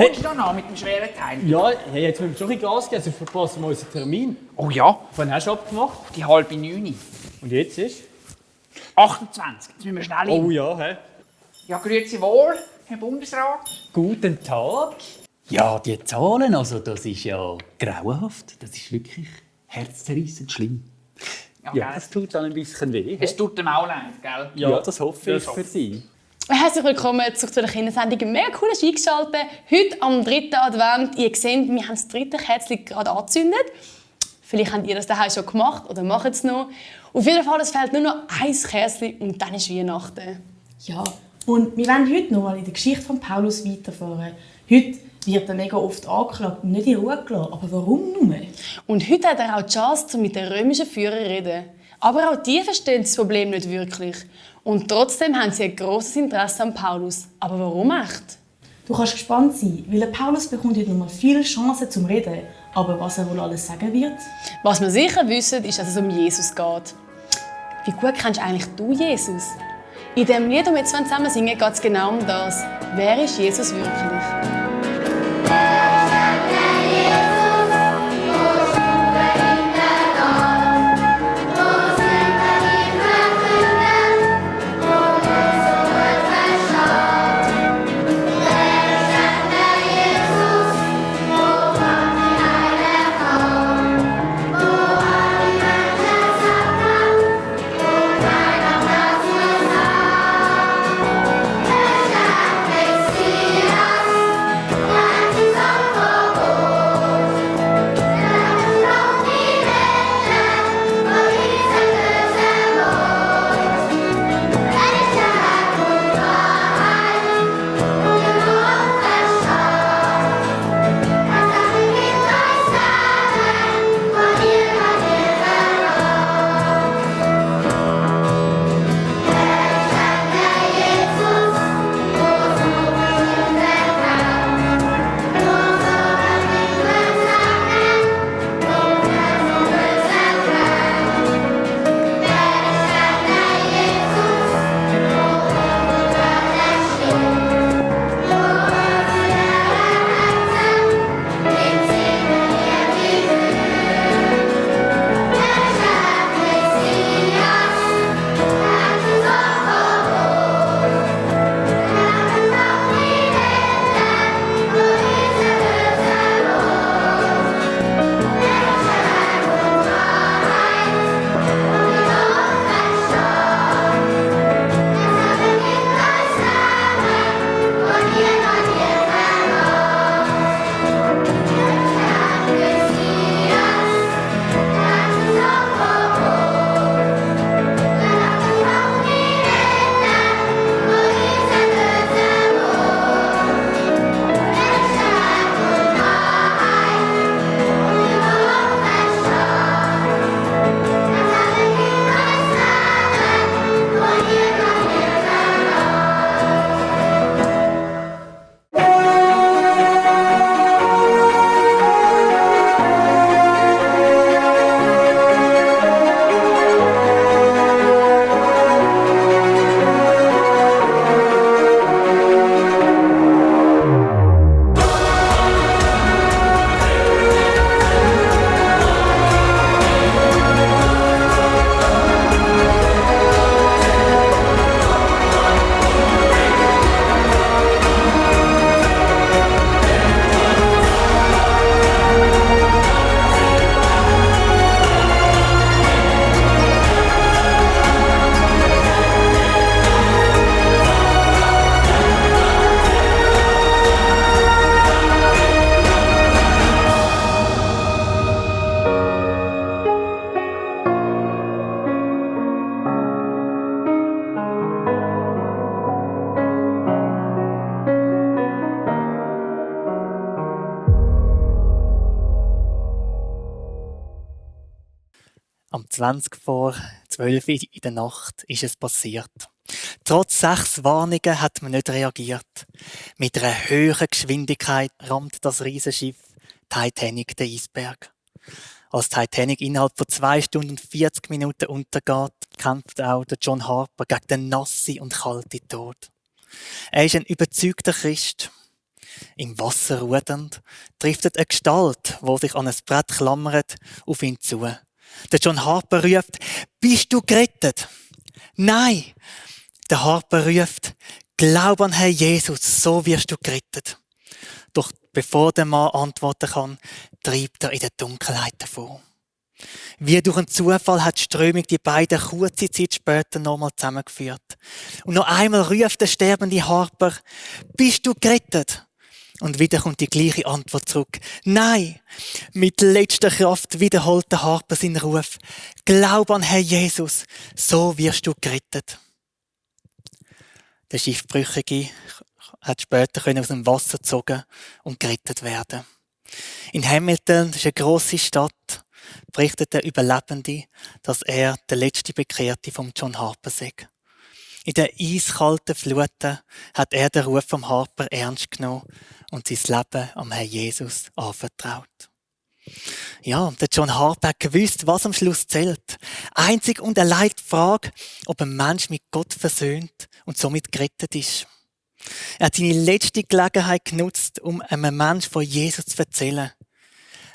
Kommst du da noch mit dem schweren Teil? Ja, hey, jetzt müssen wir schon ein bisschen Gas geben, sonst verpassen wir unseren Termin. Oh ja, Wann hast du abgemacht? die 8:30. Und jetzt ist? 28, jetzt müssen wir schnell hin. Oh ja, hä? Ja, grüezi wohl, Herr Bundesrat. Guten Tag. Ja, die Zahlen, also das ist ja grauenhaft. Das ist wirklich herzzerreissend schlimm. Ja, gell? das tut dann ein bisschen weh. Es tut dem auch leid, gell? Ja, das hoffe ich für Sie. Herzlich willkommen zurück zu der Kindersendung. Mega cool, dass ihr eingeschaltet habt. Heute am 3. Advent. Ihr seht, wir haben das 3. Kerzchen gerade angezündet. Vielleicht habt ihr das daheim schon gemacht oder macht es noch. Auf jeden Fall, es fehlt nur noch ein Kerzchen und dann ist Weihnachten. Ja, und wir wollen heute noch mal in der Geschichte von Paulus weiterfahren. Heute wird er mega oft angeklagt und nicht in Ruhe gelassen. Aber warum nur? Und heute hat er auch die Chance, um mit den römischen Führern zu reden. Aber auch die verstehen das Problem nicht wirklich. Und trotzdem haben sie ein grosses Interesse an Paulus. Aber warum echt? Du kannst gespannt sein, weil der Paulus bekommt heute noch mal viele Chancen zum Reden. Aber was er wohl alles sagen wird? Was wir sicher wissen, ist, dass es um Jesus geht. Wie gut kennst eigentlich du Jesus? In dem Lied, das wir jetzt zusammen singen, geht es genau um das. Wer ist Jesus wirklich? Am 20 vor 12 in der Nacht ist es passiert. Trotz 6 Warnungen hat man nicht reagiert. Mit einer höheren Geschwindigkeit rammt das Riesenschiff Titanic den Eisberg. Als Titanic innerhalb von 2 Stunden und 40 Minuten untergeht, kämpft auch der John Harper gegen den nassen und kalten Tod. Er ist ein überzeugter Christ. Im Wasser rudernd, driftet eine Gestalt, wo sich an ein Brett klammert, auf ihn zu. Der John Harper ruft, bist du gerettet? Nein! Der Harper ruft, glaub an Herr Jesus, so wirst du gerettet. Doch bevor der Mann antworten kann, treibt er in der Dunkelheit davon. Wie durch einen Zufall hat die Strömung die beiden kurze Zeit später nochmal zusammengeführt. Und noch einmal ruft der sterbende Harper, bist du gerettet? Und wieder kommt die gleiche Antwort zurück. Nein! Mit letzter Kraft wiederholt der Harper seinen Ruf. Glaub an Herr Jesus, so wirst du gerettet. Der Schiffbrüchige hat später aus dem Wasser gezogen und gerettet werden. In Hamilton, das ist eine grosse Stadt, berichtet der Überlebende, dass er der letzte Bekehrte vom John Harper sei. In den eiskalten Fluten hat er den Ruf vom Harper ernst genommen und sein Leben am Herrn Jesus anvertraut. Ja, der John Harper hat gewusst, was am Schluss zählt. Einzig und allein die Frage, ob ein Mensch mit Gott versöhnt und somit gerettet ist. Er hat seine letzte Gelegenheit genutzt, um einem Menschen von Jesus zu erzählen.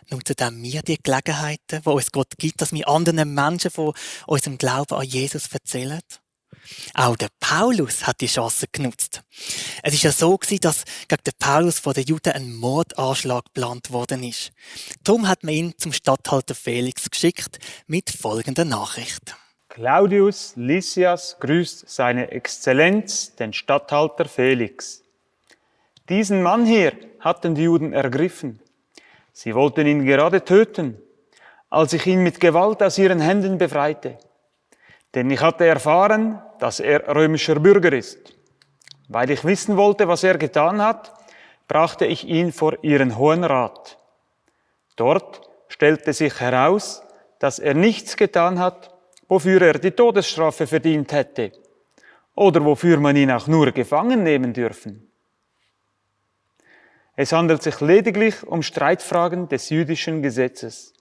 Nutzen auch wir die Gelegenheiten, die uns Gott gibt, dass wir anderen Menschen von unserem Glauben an Jesus erzählen? Auch der Paulus hat die Chance genutzt. Es ist ja so gewesen, dass gegen den Paulus von den Juden ein Mordanschlag geplant worden ist. Darum hat man ihn zum Statthalter Felix geschickt mit folgender Nachricht. Claudius Lysias grüßt seine Exzellenz, den Statthalter Felix. Diesen Mann hier hatten die Juden ergriffen. Sie wollten ihn gerade töten, als ich ihn mit Gewalt aus ihren Händen befreite. Denn ich hatte erfahren, dass er römischer Bürger ist. Weil ich wissen wollte, was er getan hat, brachte ich ihn vor ihren Hohen Rat. Dort stellte sich heraus, dass er nichts getan hat, wofür er die Todesstrafe verdient hätte oder wofür man ihn auch nur gefangen nehmen dürfen. Es handelt sich lediglich um Streitfragen des jüdischen Gesetzes.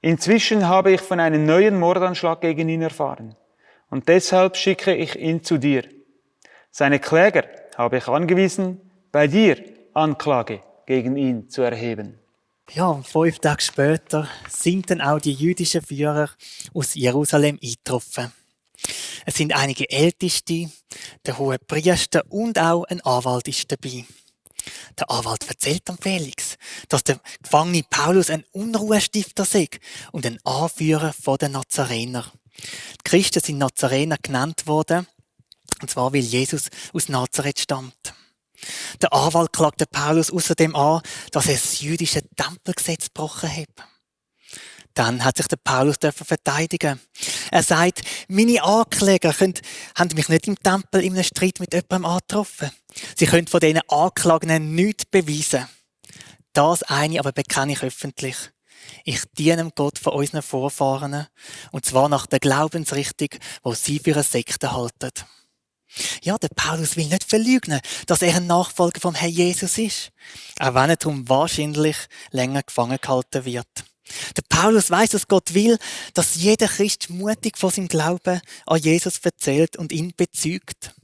Inzwischen habe ich von einem neuen Mordanschlag gegen ihn erfahren und deshalb schicke ich ihn zu dir. Seine Kläger habe ich angewiesen, bei dir Anklage gegen ihn zu erheben. Ja, 5 Tage später sind dann auch die jüdischen Führer aus Jerusalem eingetroffen. Es sind einige Älteste, der hohe Priester und auch ein Anwalt ist dabei. Der Anwalt erzählt am Felix, dass der Gefangene Paulus ein Unruhestifter sei und ein Anführer der Nazarener. Die Christen sind Nazarener genannt worden, und zwar weil Jesus aus Nazareth stammt. Der Anwalt klagt den Paulus außerdem an, dass er das jüdische Tempelgesetz gebrochen hat. Dann hat sich der Paulus verteidigen. Er sagt, meine Ankläger haben mich nicht im Tempel in einem Streit mit jemandem angetroffen. Sie können von diesen Anklagenden nichts beweisen. Das eine aber bekenne ich öffentlich. Ich diene Gott von unseren Vorfahren, und zwar nach der Glaubensrichtung, die sie für eine Sekte halten. Ja, der Paulus will nicht verleugnen, dass er ein Nachfolger vom Herrn Jesus ist, auch wenn er darum wahrscheinlich länger gefangen gehalten wird. Der Paulus weiss, dass Gott will, dass jeder Christ mutig von seinem Glauben an Jesus erzählt und ihn bezeugt.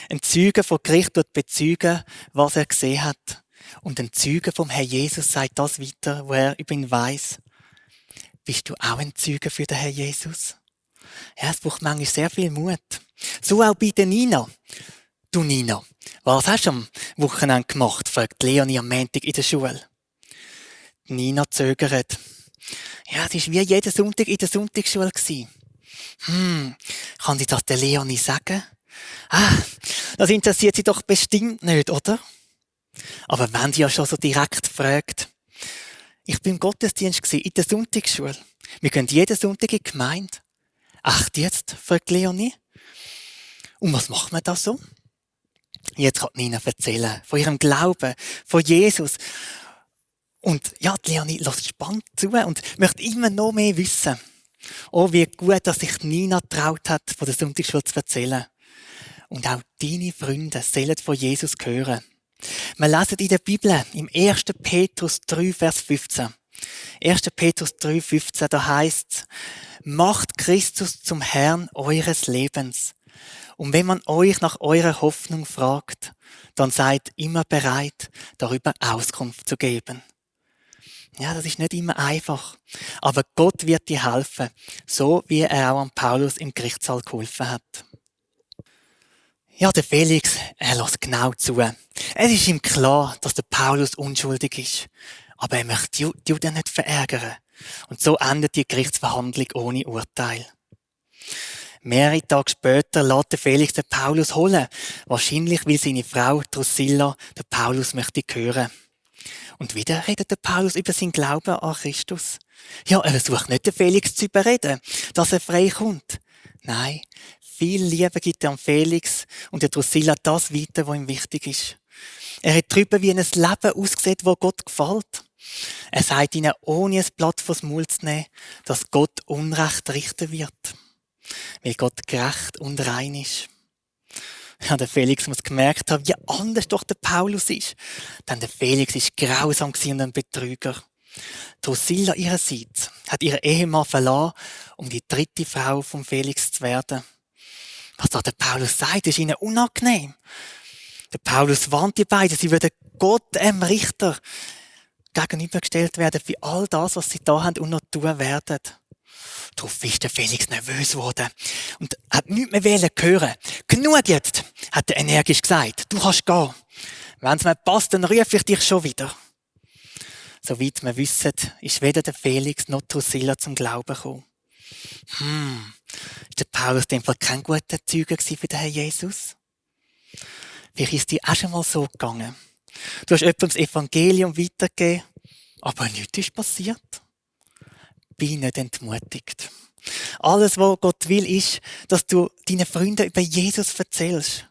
Ein Zeuge vor Gericht wird bezeugen, was er gesehen hat. Und ein Zeuge vom Herrn Jesus sagt das weiter, wo er über ihn weiss. Bist du auch ein Zeuge für den Herrn Jesus? Ja, es braucht manchmal sehr viel Mut. So auch bei der Nina. Du Nina, was hast du am Wochenende gemacht? Fragt Leonie am Montag in der Schule. Die Nina zögert. Ja, es war wie jeden Sonntag in der Sonntagsschule. Kann sie das der Leonie sagen? Das interessiert sie doch bestimmt nicht, oder? Aber wenn sie ja schon so direkt fragt. Ich bin im Gottesdienst in der Sonntagsschule. Wir gehen jeden Sonntag in die Gemeinde. Echt jetzt? Fragt Leonie. Und was macht man da so? Jetzt kann Nina erzählen von ihrem Glauben, von Jesus. Und ja, die Leonie lässt spannend zu und möchte immer noch mehr wissen. Oh, wie gut, dass sich Nina getraut hat, von der Sonntagsschule zu erzählen. Und auch deine Freunde sollen von Jesus hören. Wir lesen in der Bibel, im 1. Petrus 3, Vers 15. 1. Petrus 3, 15, da heisst es, macht Christus zum Herrn eures Lebens Und wenn man euch nach eurer Hoffnung fragt, dann seid immer bereit, darüber Auskunft zu geben. Ja, das ist nicht immer einfach. Aber Gott wird dir helfen, so wie er auch an Paulus im Gerichtssaal geholfen hat. Ja, der Felix, er lässt genau zu. Es ist ihm klar, dass der Paulus unschuldig ist. Aber er möchte die Juden nicht verärgern. Und so endet die Gerichtsverhandlung ohne Urteil. Mehrere Tage später lässt der Felix den Paulus holen. Wahrscheinlich, weil seine Frau Drusilla den Paulus möchte hören. Und wieder redet der Paulus über seinen Glauben an Christus. Ja, er versucht nicht, den Felix zu überreden, dass er frei kommt. Nein, viel Liebe gibt er am Felix und der Drusilla das weiter, was ihm wichtig ist. Er hat darüber, wie ein Leben aussieht, das Gott gefällt. Er sagt ihnen, ohne ein Blatt vors Maul zu nehmen, dass Gott Unrecht richten wird. Weil Gott gerecht und rein ist. Ja, der Felix muss gemerkt haben, wie anders doch der Paulus ist. Denn der Felix ist grausam und ein Betrüger. Drusilla ihrerseits hat ihren Ehemann verlassen, um die dritte Frau von Felix zu werden. Was da der Paulus sagt, ist ihnen unangenehm. Der Paulus warnt die beiden, sie würden Gott, Richter, gegenübergestellt werden für all das, was sie da haben und noch tun werden. Darauf ist der Felix nervös geworden und hat nichts mehr hören. Genug jetzt, hat er energisch gesagt. Du kannst gehen. Wenn es mir passt, dann rufe ich dich schon wieder. Soweit wir wissen, ist weder der Felix noch Drusilla zum Glauben gekommen. Ist der Paulus in dem Fall kein guter Zeuge für den Herrn Jesus? Vielleicht ist dir auch schon mal so gegangen. Du hast jemandem das Evangelium weitergegeben, aber nichts ist passiert. Bin nicht entmutigt. Alles, was Gott will, ist, dass du deinen Freunden über Jesus erzählst.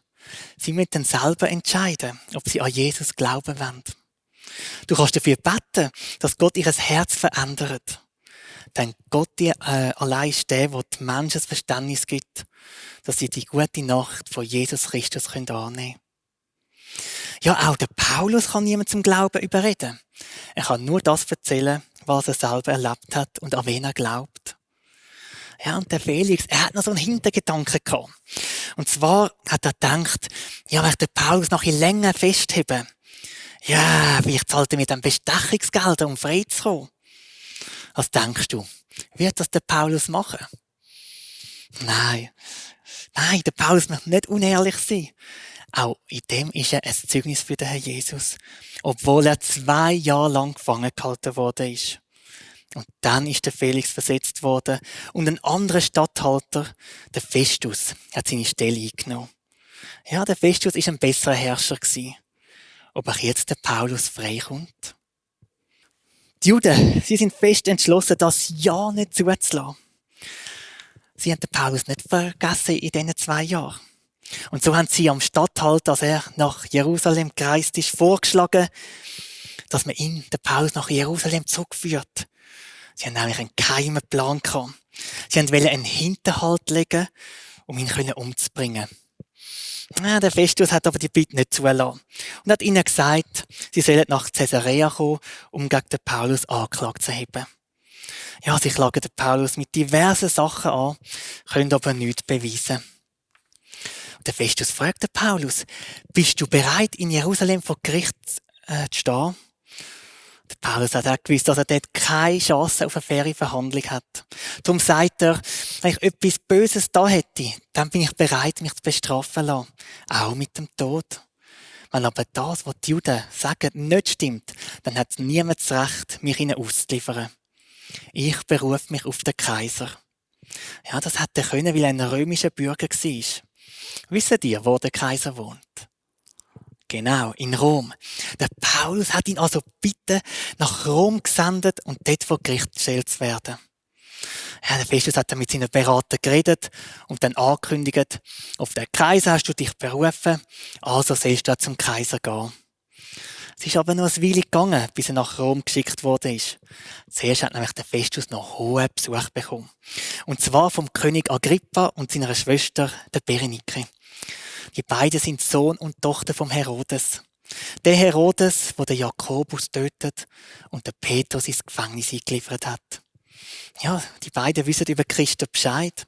Sie müssen dann selber entscheiden, ob sie an Jesus glauben wollen. Du kannst dafür beten, dass Gott ihr Herz verändert. Denn Gott dir allein ist der die Menschen das Verständnis gibt, dass sie die gute Nacht von Jesus Christus annehmen können. Ja, auch der Paulus kann niemand zum Glauben überreden. Er kann nur das erzählen, was er selber erlebt hat und an wen er glaubt. Ja, und der Felix, er hat noch so einen Hintergedanken gehabt. Und zwar hat er gedacht, ja, wenn ich den Paulus noch ein länger festhebe, ja, vielleicht zahlt er mir dann Bestechungsgelder, um frei zu kommen. Was denkst du? Wird das der Paulus machen? Nein, der Paulus möchte nicht unehrlich sein. Auch in dem ist er ein Zeugnis für den Herrn Jesus, obwohl er 2 Jahre lang gefangen gehalten worden ist. Und dann ist der Felix versetzt worden und ein anderer Statthalter, der Festus, hat seine Stelle eingenommen. Ja, der Festus ist ein besserer Herrscher gewesen. Ob auch jetzt der Paulus freikommt? Die Juden, sie sind fest entschlossen, das ja nicht zuzulassen. Sie haben den Paulus nicht vergessen in diesen 2 Jahren. Und so haben sie am Statthalter, als er nach Jerusalem gereist ist, vorgeschlagen, dass man ihn, den Paulus, nach Jerusalem zurückführt. Sie haben nämlich einen geheimen Plan gehabt. Sie wollten einen Hinterhalt legen, um ihn umzubringen. Ja, der Festus hat aber die Bitte nicht zulassen und hat ihnen gesagt, sie sollen nach Caesarea kommen, um gegen den Paulus Anklage zu erheben. Ja, sie klagen den Paulus mit diversen Sachen an, können aber nichts beweisen. Der Festus fragt den Paulus, bist du bereit, in Jerusalem vor Gericht zu stehen? Der Paulus hat auch gewusst, dass er dort keine Chance auf eine faire Verhandlung hat. Darum sagt er, wenn ich etwas Böses da hätte, dann bin ich bereit, mich zu bestrafen lassen. Auch mit dem Tod. Wenn aber das, was die Juden sagen, nicht stimmt, dann hat niemand das Recht, mich ihnen auszuliefern. Ich berufe mich auf den Kaiser. Ja, das hätte er können, weil er ein römischer Bürger war. Wisst ihr, wo der Kaiser wohnt? Genau, in Rom. Der Paulus hat ihn also gebeten, nach Rom gesendet und dort vor Gericht gestellt zu werden. Ja, der Festus hat dann mit seinen Beratern geredet und dann angekündigt, auf den Kaiser hast du dich berufen, also sollst du zum Kaiser gehen. Es ist aber noch eine Weile gegangen, bis er nach Rom geschickt worden ist. Zuerst hat nämlich der Festus noch hohen Besuch bekommen. Und zwar vom König Agrippa und seiner Schwester, der Berenike. Die beiden sind Sohn und Tochter vom Herodes. Der Herodes, der den Jakobus tötet und den Petrus ins Gefängnis eingeliefert hat. Ja, die beiden wissen über Christus Bescheid.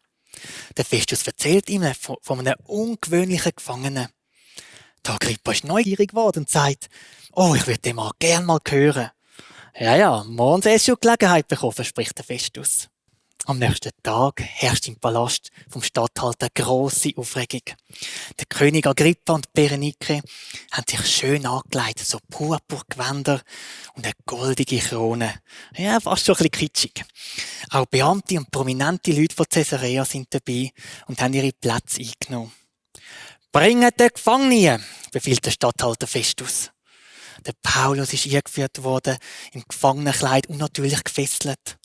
Der Festus erzählt ihm von einem ungewöhnlichen Gefangenen. Der Agrippa ist neugierig geworden und sagt, oh, ich würde den mal gern mal hören. Ja, morgen sollst du Gelegenheit bekommen, verspricht der Festus. Am nächsten Tag herrscht im Palast vom Statthalter grosse Aufregung. Der König Agrippa und Berenike haben sich schön angelegt, so Purpurgewänder und eine goldige Krone. Ja, fast schon ein bisschen kitschig. Auch Beamte und prominente Leute von Caesarea sind dabei und haben ihre Plätze eingenommen. «Bringt den Gefangenen!» befiehlt der Statthalter Festus. Der Paulus ist eingeführt worden, im Gefangenenkleid und natürlich gefesselt.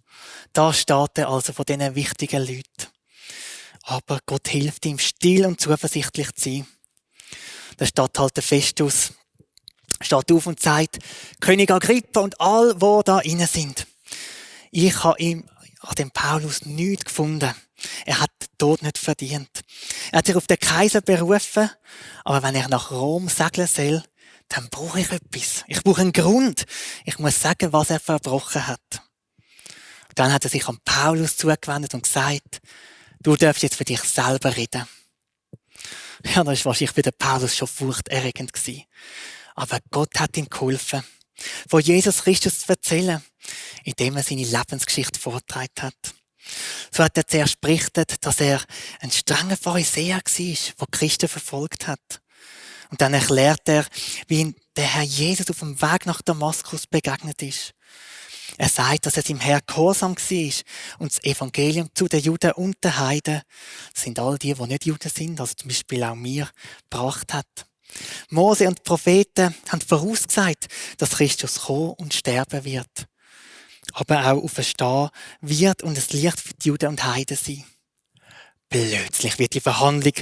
Da steht er also von diesen wichtigen Leuten. Aber Gott hilft ihm, still und zuversichtlich zu sein. Der Statthalter Festus steht auf und sagt, König Agrippa und all, die da innen sind. Ich habe an dem Paulus nichts gefunden. Er hat den Tod nicht verdient. Er hat sich auf den Kaiser berufen, aber wenn er nach Rom segeln soll, dann brauche ich etwas. Ich brauche einen Grund. Ich muss sagen, was er verbrochen hat. Dann hat er sich an Paulus zugewendet und gesagt, du darfst jetzt für dich selber reden. Ja, das war wahrscheinlich für den Paulus schon furchterregend gewesen. Aber Gott hat ihm geholfen, von Jesus Christus zu erzählen, indem er seine Lebensgeschichte vorgetragen hat. So hat er zuerst berichtet, dass er ein strenger Pharisäer war, der Christen verfolgt hat. Und dann erklärt er, wie ihm der Herr Jesus auf dem Weg nach Damaskus begegnet ist. Er sagt, dass er seinem Herr gehorsam war und das Evangelium zu den Juden und den Heiden, das sind all die nicht Juden sind, also zum Beispiel auch mir, gebracht hat. Mose und die Propheten haben vorausgesagt, dass Christus kommen und sterben wird, aber auch auferstehen wird und es Licht für die Juden und Heiden sein. Plötzlich wird die Verhandlung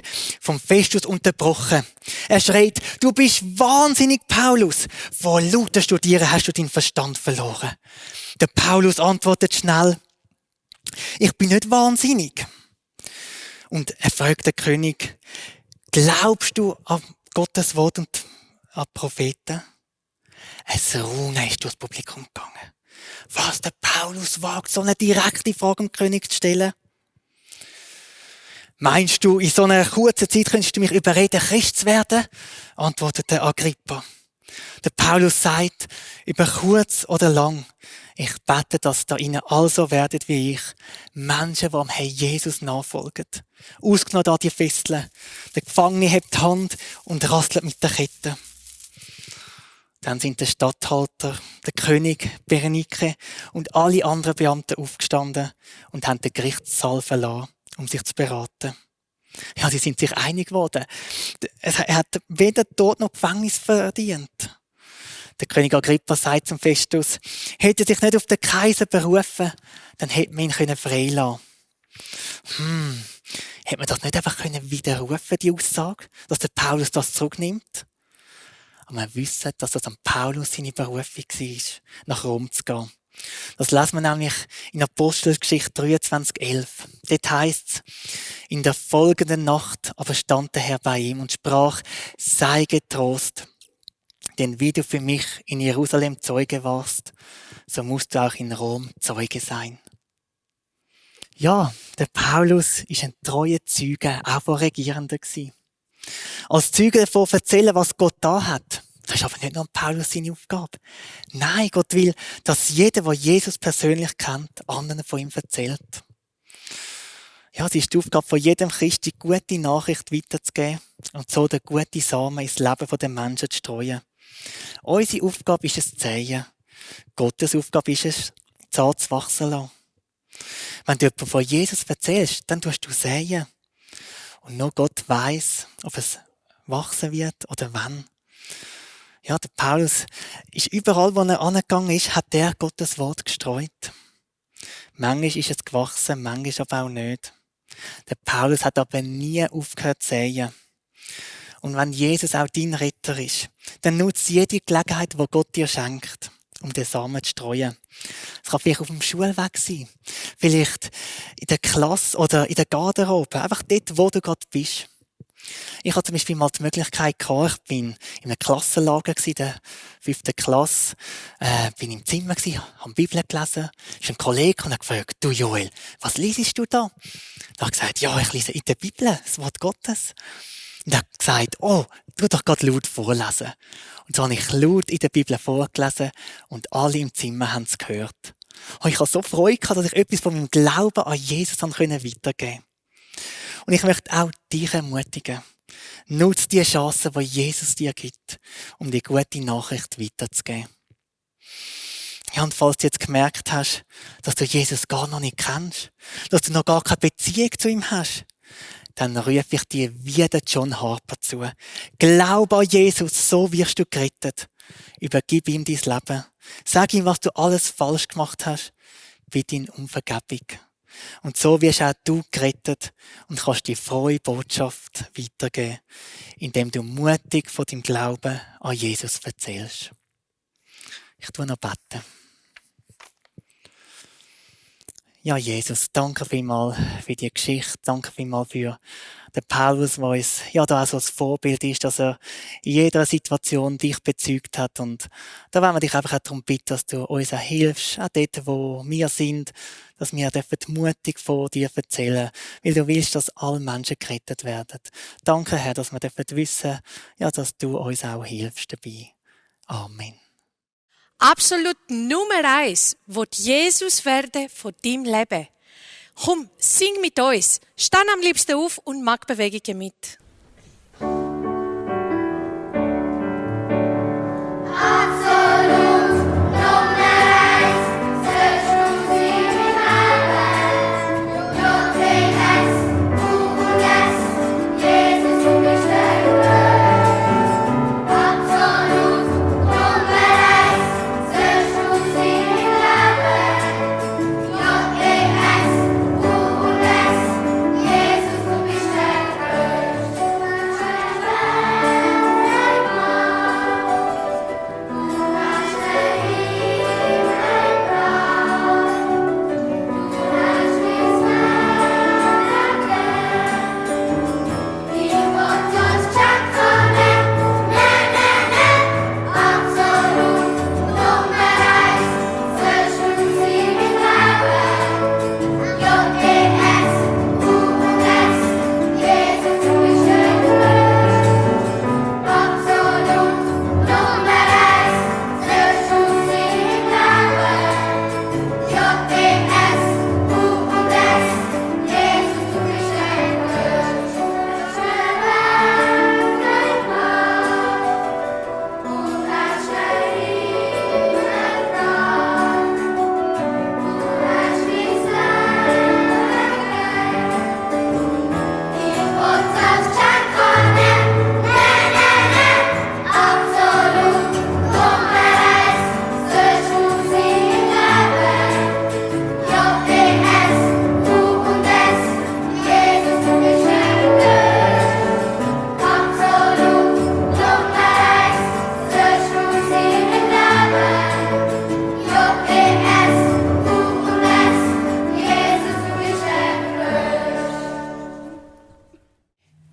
vom Festus unterbrochen. Er schreit, du bist wahnsinnig, Paulus. Vor lauter Studieren hast du deinen Verstand verloren. Der Paulus antwortet schnell, ich bin nicht wahnsinnig. Und er fragt den König, glaubst du an Gottes Wort und an die Propheten? Ein Raunen ist durchs Publikum gegangen. Was, der Paulus wagt, so eine direkte Frage dem König zu stellen? Meinst du, in so einer kurzen Zeit könntest du mich überreden, Christ zu werden? Antwortete Agrippa. Der Paulus sagt, über kurz oder lang, ich bete, dass da ihnen also werden wie ich, Menschen, die am Herrn Jesus nachfolgen. Ausgenommen da die Fesseln. Der Gefangene hebt die Hand und rastelt mit der Kette. Dann sind der Statthalter, der König, Berenike und alle anderen Beamten aufgestanden und haben den Gerichtssaal verlassen, um sich zu beraten. Ja, sie sind sich einig geworden. Er hat weder Tod noch Gefängnis verdient. Der König Agrippa sagt zum Festus, hätte er sich nicht auf den Kaiser berufen, dann hätte man ihn freilassen können. Hätte man das nicht einfach widerrufen, die Aussage, dass der Paulus das zurücknimmt? Aber wir wissen, dass das an Paulus seine Berufung war, nach Rom zu gehen. Das lesen wir nämlich in Apostelgeschichte 23,11. Dort heisst es, in der folgenden Nacht aber stand der Herr bei ihm und sprach, sei getrost, denn wie du für mich in Jerusalem Zeuge warst, so musst du auch in Rom Zeuge sein. Ja, der Paulus ist ein treuer Zeuge, auch von Regierenden gewesen. Als Zeuge davon erzählen, was Gott da hat. Das ist aber nicht nur Paulus seine Aufgabe. Nein, Gott will, dass jeder, der Jesus persönlich kennt, anderen von ihm erzählt. Ja, es ist die Aufgabe von jedem Christ, die gute Nachricht weiterzugeben und so den guten Samen ins Leben der Menschen zu streuen. Unsere Aufgabe ist es zu säen. Gottes Aufgabe ist es, Saat zu wachsen lassen. Wenn du jemandem von Jesus erzählst, dann tust du säen. Und nur Gott weiss, ob es wachsen wird oder wann. Ja, der Paulus ist überall, wo er angegangen ist, hat er Gottes Wort gestreut. Manchmal ist es gewachsen, manchmal aber auch nicht. Der Paulus hat aber nie aufgehört zu säen. Und wenn Jesus auch dein Retter ist, dann nutze jede Gelegenheit, die Gott dir schenkt, um den Samen zu streuen. Es kann vielleicht auf dem Schulweg sein, vielleicht in der Klasse oder in der Garderobe, einfach dort, wo du gerade bist. Ich hatte zum Beispiel mal die Möglichkeit gehabt, ich bin in einem Klassenlager in der 5. Klasse, bin im Zimmer gewesen, habe die Bibel gelesen, ist ein Kollege und hat gefragt, du Joel, was liest du da? Er hat gesagt, ja, ich lese in der Bibel das Wort Gottes. Und er hat gesagt, oh, tu doch gerade laut vorlesen. Und so habe ich laut in der Bibel vorgelesen und alle im Zimmer haben es gehört. Und ich hatte so Freude gehabt, dass ich etwas von meinem Glauben an Jesus weitergeben konnte. Und ich möchte auch dich ermutigen. Nutze die Chance, die Jesus dir gibt, um die gute Nachricht weiterzugeben. Ja, und falls du jetzt gemerkt hast, dass du Jesus gar noch nicht kennst, dass du noch gar keine Beziehung zu ihm hast, dann rufe ich dir wie der John Harper zu. Glaube an Jesus, so wirst du gerettet. Übergib ihm dein Leben. Sag ihm, was du alles falsch gemacht hast. Bitte ihn um Vergebung. Und so wirst auch du gerettet und kannst die frohe Botschaft weitergeben, indem du mutig von deinem Glauben an Jesus erzählst. Ich tue noch beten. Ja, Jesus, danke vielmals für die Geschichte. Danke vielmals für den Paulus, der uns ja da auch so als Vorbild ist, dass er in jeder Situation dich bezeugt hat. Und da wollen wir dich einfach auch darum bitten, dass du uns auch hilfst, auch dort, wo wir sind, dass wir mutig von dir erzählen, weil du willst, dass alle Menschen gerettet werden. Danke, Herr, dass wir wissen, ja, dass du uns auch hilfst dabei. Amen. Absolut Nummer 1 wird Jesus werden von deinem Leben. Komm, sing mit uns. Steh am liebsten auf und mach Bewegungen mit.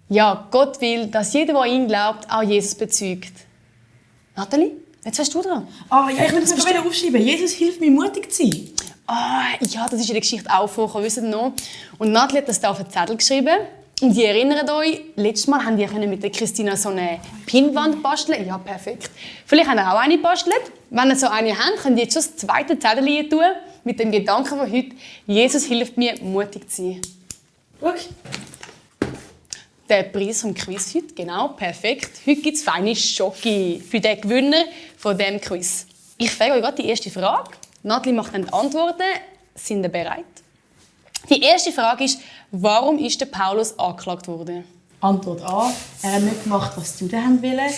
Ja, Gott will, dass jeder, der an ihn glaubt, auch Jesus bezeugt. Nathalie, jetzt bist du dran. Ja, ich will es mir aufschreiben. Jesus hilft mir, mutig zu sein. Ja, das ist in der Geschichte auch vorgekommen, wisst ihr noch? Und Nathalie hat das da auf einen Zettel geschrieben. Und ihr erinnert euch, letztes Mal haben die mit der Christina so eine Pinnwand basteln. Ja, perfekt. Vielleicht haben ihr auch eine gebastelt. Wenn ihr so eine habt, könnt ihr jetzt schon das zweite Zettel hier tun. Mit dem Gedanken von heute, Jesus hilft mir, mutig zu sein. Schau. Der Preis vom Quiz heute, genau, perfekt. Heute gibt es feine Schoki für den Gewinner von diesem Quiz. Ich frage euch gerade die erste Frage. Nathalie macht dann die Antworten. Sind ihr bereit? Die erste Frage ist, warum ist der Paulus angeklagt worden? Antwort A, er hat nicht gemacht, was die Juden wollten.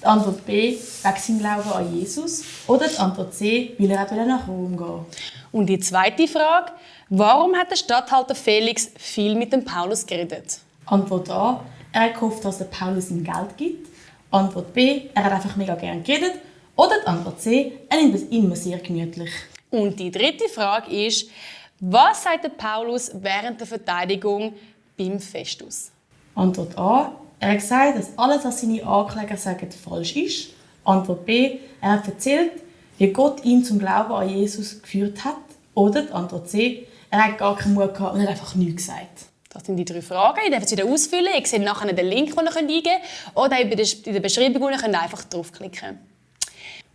Die Antwort B, wegen seinem Glauben an Jesus. Oder die Antwort C, weil er nach Rom gehen. Und die zweite Frage, warum hat der Statthalter Felix viel mit dem Paulus geredet? Antwort A, er hat gehofft, dass der Paulus ihm Geld gibt. Antwort B, er hat einfach mega gerne geredet. Oder die Antwort C, er nimmt es immer sehr gemütlich. Und die dritte Frage ist, was sagt der Paulus während der Verteidigung beim Festus? Antwort A, er hat gesagt, dass alles, was seine Ankläger sagen, falsch ist. Antwort B, er hat erzählt, wie Gott ihn zum Glauben an Jesus geführt hat. Oder die Antwort C, er hat gar keinen Mut gehabt und hat einfach nichts gesagt. Das sind die 3 Fragen. Ihr dürft sie wieder ausfüllen. Ihr seht nachher den Link, den ihr eingeben könnt. Oder in der Beschreibung könnt ihr einfach draufklicken.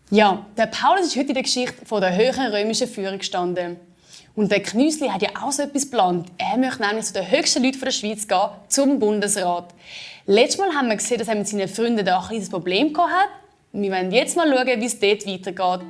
Ja, der Paulus ist heute in der Geschichte von der höheren römischen Führung gestanden. Und der Knüsli hat ja auch so etwas geplant. Er möchte nämlich zu den höchsten Leuten der Schweiz gehen, zum Bundesrat. Letztes Mal haben wir gesehen, dass er mit seinen Freunden da ein kleines Problem hatte. Wir wollen jetzt mal schauen, wie es dort weitergeht.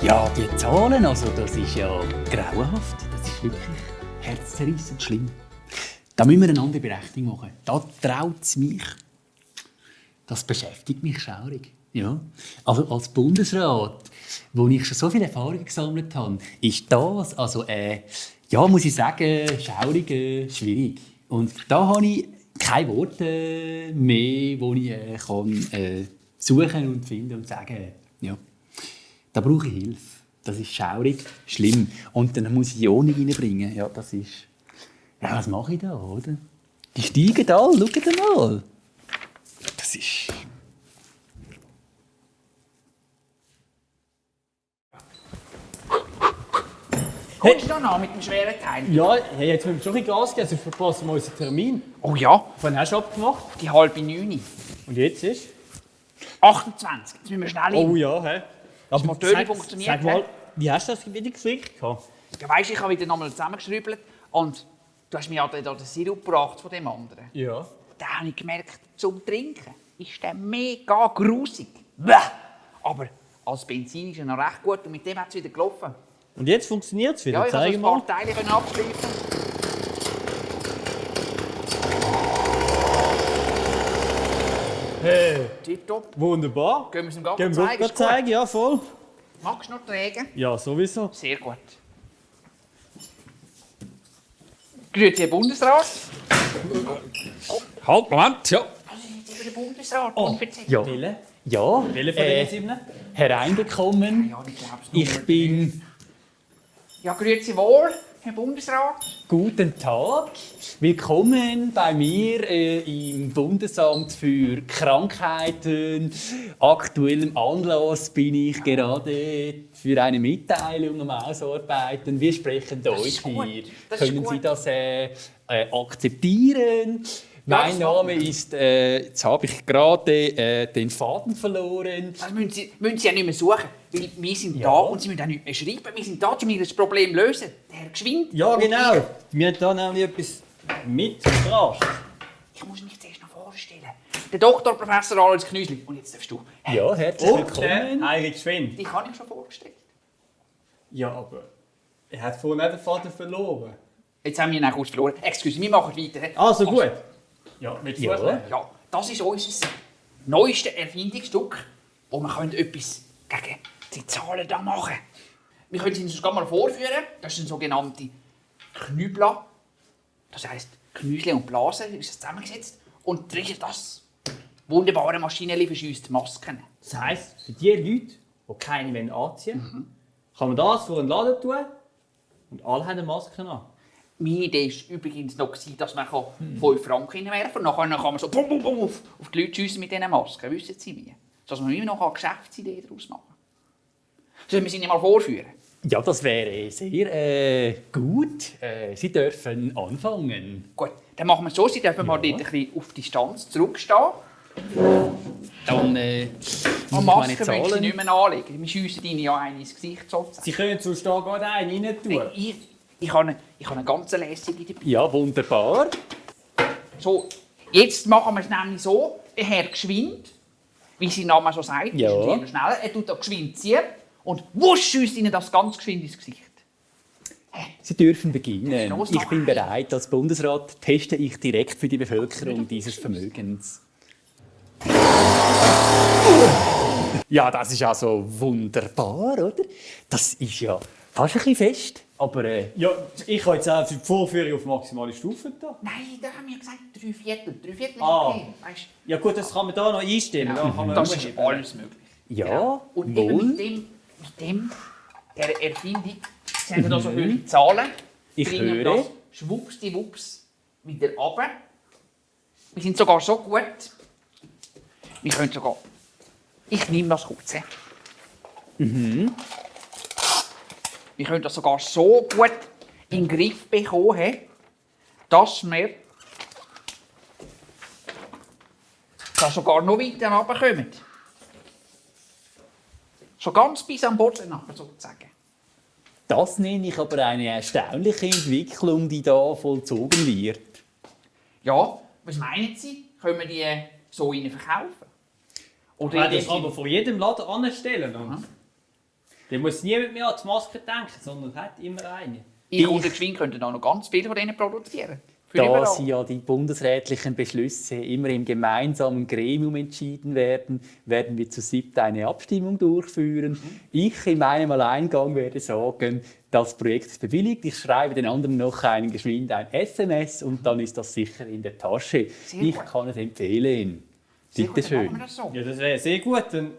Ja, die Zahlen, also das ist ja grauenhaft. Das ist wirklich herzzerreissend schlimm. Da müssen wir eine andere Berechnung machen. Da traut es mich. Das beschäftigt mich schaurig. Ja. Also als Bundesrat, wo ich schon so viel Erfahrung gesammelt habe, ist das, also, ja, muss ich sagen, schaurig, schwierig. Und da habe ich keine Worte mehr, die ich kann, suchen und finden und sagen, ja. Da brauche ich Hilfe. Das ist schaurig, schlimm. Und dann muss ich die Ordnung reinbringen. Ja, das ist... Ja, was mache ich da, oder? Die steigen alle, schaut mal. Das ist... Kommst du da noch mit dem schweren Teil? Ja, hey, jetzt müssen wir schon ein bisschen Gas geben, sonst verpassen wir unseren Termin. Oh ja, Wann hast du abgemacht? die 8:30. Und jetzt ist? 28. Jetzt müssen wir schnell hin. Oh ja, hä? Das Motor funktioniert. Sag mal, wie hast du das wieder geklickt? Ja, weisst, ich habe wieder nochmal zusammengeschrübelt und du hast mir ja den Sirup gebracht von dem anderen. Ja. Da habe ich gemerkt, zum Trinken ist der mega grusig. Bäh! Aber als Benzin ist er noch recht gut und mit dem hat es wieder gelaufen. Und jetzt funktioniert es wieder? Ja, ich konnte Zeig ein mal. paar Teile abschleifen. Hey, Tipptopp. wunderbar. Gehen wir es im Garten Gehen wir zeigen? gerade Ist gut. zeigen, ja voll. Magst du noch tragen? Ja, sowieso. Sehr gut. Grüezi, Herr Bundesrat. Halt, Moment, ja. Was ist jetzt über den Bundesrat? Oh, Ja. Wille? Ja, Wille von den 7? hereingekommen. Ja, ich glaube es Ich bin... Ja, grüezi wohl, Herr Bundesrat. Guten Tag. Willkommen bei mir im Bundesamt für Krankheiten. Aktuellem Anlass bin ich gerade für eine Mitteilung am Ausarbeiten. Wir sprechen Deutsch ist gut. hier. Das ist Können Sie gut. das akzeptieren? Mein Name ist, jetzt habe ich gerade den Faden verloren. Das müssen Sie ja nicht mehr suchen, weil wir sind da und Sie müssen auch nicht mehr schreiben. Wir sind da, um das Problem zu lösen. Der Herr Geschwind. Ja, und genau. Wir haben hier nämlich etwas mitgebracht. Ich muss mich zuerst noch vorstellen. Der Doktor, Professor Alois Knüsli. Und jetzt darfst du. Ja, herzlich willkommen. Heilig Geschwind. Die habe ich schon vorgestellt. Ja, aber er hat vorhin nicht den Faden verloren. Jetzt haben wir ihn auch kurz verloren. Excuse, wir machen weiter. Also gut. Ja, mit Ja. Ja, das ist unser neuestes Erfindungsstück, wo wir etwas gegen die Zahlen da machen. Wir können sie uns gerade mal vorführen. Das sind sogenannte Knübler. Das heisst, Knüsle und Blasen ist zusammengesetzt. Und drin ist das wunderbare Maschinenli verschiesst Masken. Das heisst, für die Leute, die keine anziehen wollen, kann man das vor den Laden tun und alle haben eine Maske an. Meine Idee war übrigens noch, dass man 5 Franken reinwerfen kann. Nachher kann man so bum, bum, bum, auf die Leute schiessen mit diesen Masken. Wissen Sie wie? Dass man immer noch eine Geschäftsidee daraus machen kann. Sollen wir sie Ihnen mal vorführen? Ja, das wäre sehr gut. Sie dürfen anfangen. Gut, dann machen wir es so. Sie dürfen mal dort ein bisschen auf Distanz zurückstehen. Dann Und meine Masken müssen Sie Zahlen. nicht mehr anlegen. Wir schiessen Ihnen ja eine ins Gesicht sozusagen. Sie können sonst da gerade einen rein tun. Ich habe eine ganz lässige dabei. Ja, wunderbar. So, jetzt machen wir es nämlich so. Der Herr Geschwind, wie sein Name schon sagt, Ja. ist immer schneller. Er tut da geschwind ziehen und wusch schiesst Ihnen das ganz geschwind ins Gesicht. Sie dürfen beginnen. Los, Ich mach. bin bereit. Als Bundesrat teste ich direkt für die Bevölkerung dieses Vermögens. Ja, das ist also wunderbar, oder? Das ist ja Fast ein bisschen fest, aber Ja, ich habe jetzt auch für die Vorführung auf maximale Stufe da. Nein, da haben wir gesagt 3/4. 3/4 ist Ah. okay. Weißt, Ja gut, das kann man da noch einstellen. Da kann man das ist umschieben. alles möglich. ja, Und eben wohl. der Erfindung, sehen wir da so hohe Zahlen. Ich bringen höre. das schwuppsdiwupps wieder runter. Wir sind sogar so gut, wir können sogar... Ich nehme das kurz. Wir können das sogar so gut in den Griff bekommen, dass wir da sogar noch weiter runterkommen. So ganz bis am Boden runter, sozusagen. Das nenne ich aber eine erstaunliche Entwicklung, die da vollzogen wird. Ja, was meinen Sie? Können wir die so Ihnen verkaufen? Oder Ja, die irgendwie- kann man vor jedem Laden anstellen. Da muss niemand mehr an die Maske denken, sondern hat immer eine. Ich und der Geschwind könnten auch noch ganz viele von denen produzieren. Für Da überall. sie ja die bundesrätlichen Beschlüsse immer im gemeinsamen Gremium entschieden werden, werden wir zu 7. eine Abstimmung durchführen. Ich in meinem Alleingang werde sagen, das Projekt ist bewilligt. Ich schreibe den anderen noch ein SMS und dann ist das sicher in der Tasche. Sehr Ich gut. kann es empfehlen. Sehr gut, Bitte dann machen schön. wir das so. Ja, das wäre sehr gut. Dann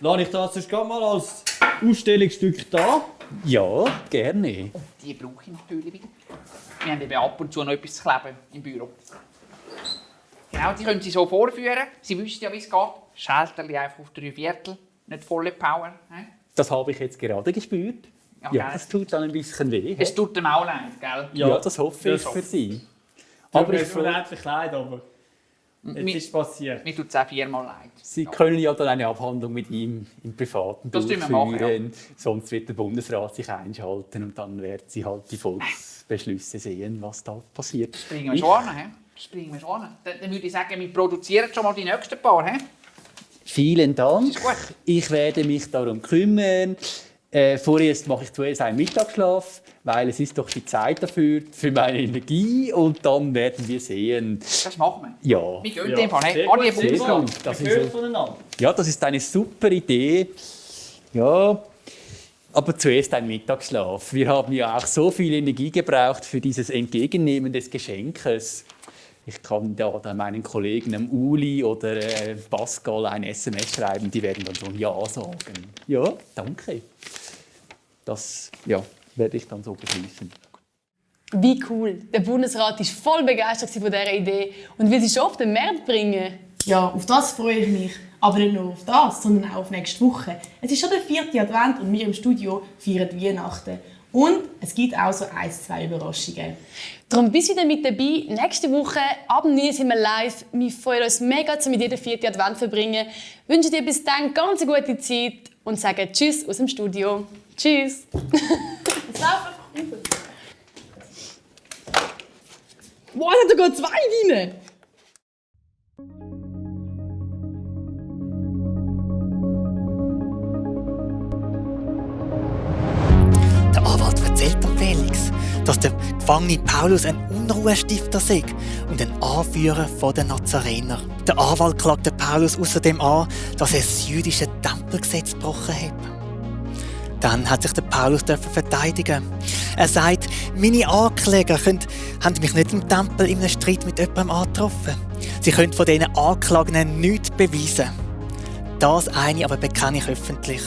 lade ich das sonst gerade mal als Ausstellungsstück da. Ja, gerne. Die brauche ich natürlich wieder. Wir haben eben ab und zu noch etwas zu kleben im Büro. Genau, die können Sie so vorführen. Sie wissen ja, wie es geht. Schalterli einfach auf 3/4, nicht volle Power. He? Das habe ich jetzt gerade gespürt. Ja, Ja, gell? das tut dann ein bisschen weh. Es tut dem auch leid, gell? Ja, das hoffe ich das für Sie. Aber Aber es ich ist unendlich leid, aber jetzt Mir- ist es passiert. Mir tut es auch 4-mal leid. Sie können ja dann eine Abhandlung mit ihm im Privaten Das tun wir durchführen. machen, Sonst wird der Bundesrat sich einschalten und dann werden Sie halt die Volksbeschlüsse sehen, was da passiert. Das bringen wir schon an. He? Das bringen wir schon an. Dann würde ich sagen, wir produzieren schon mal die nächsten paar. He? Vielen Dank. Das ist gut. Ich werde mich darum kümmern. Vorerst mache ich zuerst einen Mittagsschlaf, weil es ist doch die Zeit dafür, für meine Energie. Und dann werden wir sehen. Das machen wir. Ja, Wir gehen in dem Fall. He? sehr Alle gut, sehr Bundesrat. gut. Das Das ist gehört so. voneinander. ja, das ist eine super Idee. Ja, aber zuerst ein Mittagsschlaf. Wir haben ja auch so viel Energie gebraucht für dieses Entgegennehmen des Geschenkes. Ich kann da meinen Kollegen am Uli oder Pascal ein SMS schreiben, die werden dann schon Ja sagen. Ja, danke. Das werde ich dann so beschließen. Wie cool. Der Bundesrat war voll begeistert von dieser Idee und will sie schon auf den Markt bringen. Ja, auf das freue ich mich. Aber nicht nur auf das, sondern auch auf nächste Woche. Es ist schon der 4. Advent und wir im Studio feiern Weihnachten. Und es gibt auch so 1-2 Überraschungen. Darum bist du wieder mit dabei. Nächste Woche ab 9 sind wir live. Wir freuen uns mega, um mit jedem 4. Advent zu verbringen. Wir wünschen dir bis dann ganz eine gute Zeit und sagen Tschüss aus dem Studio. Tschüss. Es läuft einfach rüber. Boah, es hat sogar 2 drin! Der Anwalt erzählt dem Felix, dass der Gefangene Paulus ein Unruhestifter sei und ein Anführer der Nazarener. Der Anwalt klagt den Paulus außerdem an, dass er das jüdische Tempelgesetz gebrochen hat. Dann hat sich der Paulus verteidigen. Er sagt, meine Ankläger haben mich nicht im Tempel in einem Streit mit jemandem angetroffen. Sie können von diesen Anklagenden nichts beweisen. Das eine aber bekenne ich öffentlich.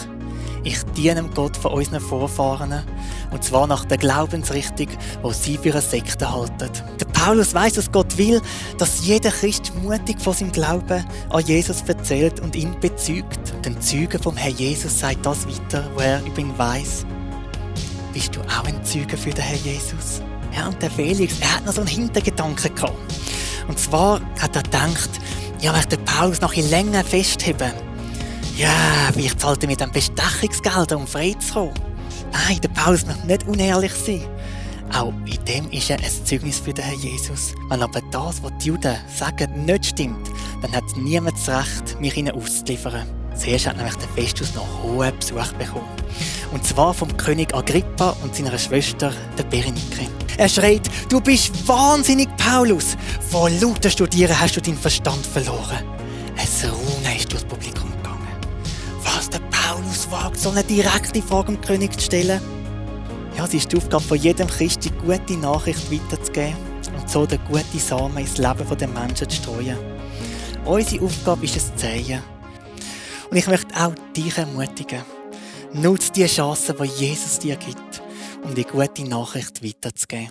Ich diene dem Gott von unseren Vorfahren, und zwar nach der Glaubensrichtung, die sie für eine Sekte halten. Der Paulus weiss, dass Gott will, dass jeder Christ mutig von seinem Glauben an Jesus erzählt und ihn bezeugt. Den Zeugen vom Herrn Jesus sagt das weiter, wo er über ihn weiss. Bist du auch ein Zeuge für den Herrn Jesus? Ja, und der Felix, er hat noch so einen Hintergedanken gehabt. Und zwar hat er gedacht, ja, wenn ich den Paulus noch in länger festhebe, ja, vielleicht zahlt er mir dann Bestechungsgelder, um frei zu kommen. Nein, der Paulus möchte nicht unehrlich sein. Auch in dem ist er ein Zeugnis für den Herrn Jesus. Wenn aber das, was die Juden sagen, nicht stimmt, dann hat niemand das Recht, mich ihnen auszuliefern. Zuerst hat nämlich der Festus noch hohen Besuch bekommen. Und zwar vom König Agrippa und seiner Schwester, der Berenike. Er schreit, du bist wahnsinnig, Paulus! Von lauter Studieren hast du deinen Verstand verloren. Ein Raunen ist durchs Publikum gegangen. Was der Paulus wagt, so eine direkte Frage dem König zu stellen? Ja, es ist die Aufgabe von jedem Christ, die gute Nachricht weiterzugeben und so den guten Samen ins Leben der Menschen zu streuen. Unsere Aufgabe ist es, zu säen. Und ich möchte auch dich ermutigen. Nutze die Chance, die Jesus dir gibt, um die gute Nachricht weiterzugeben.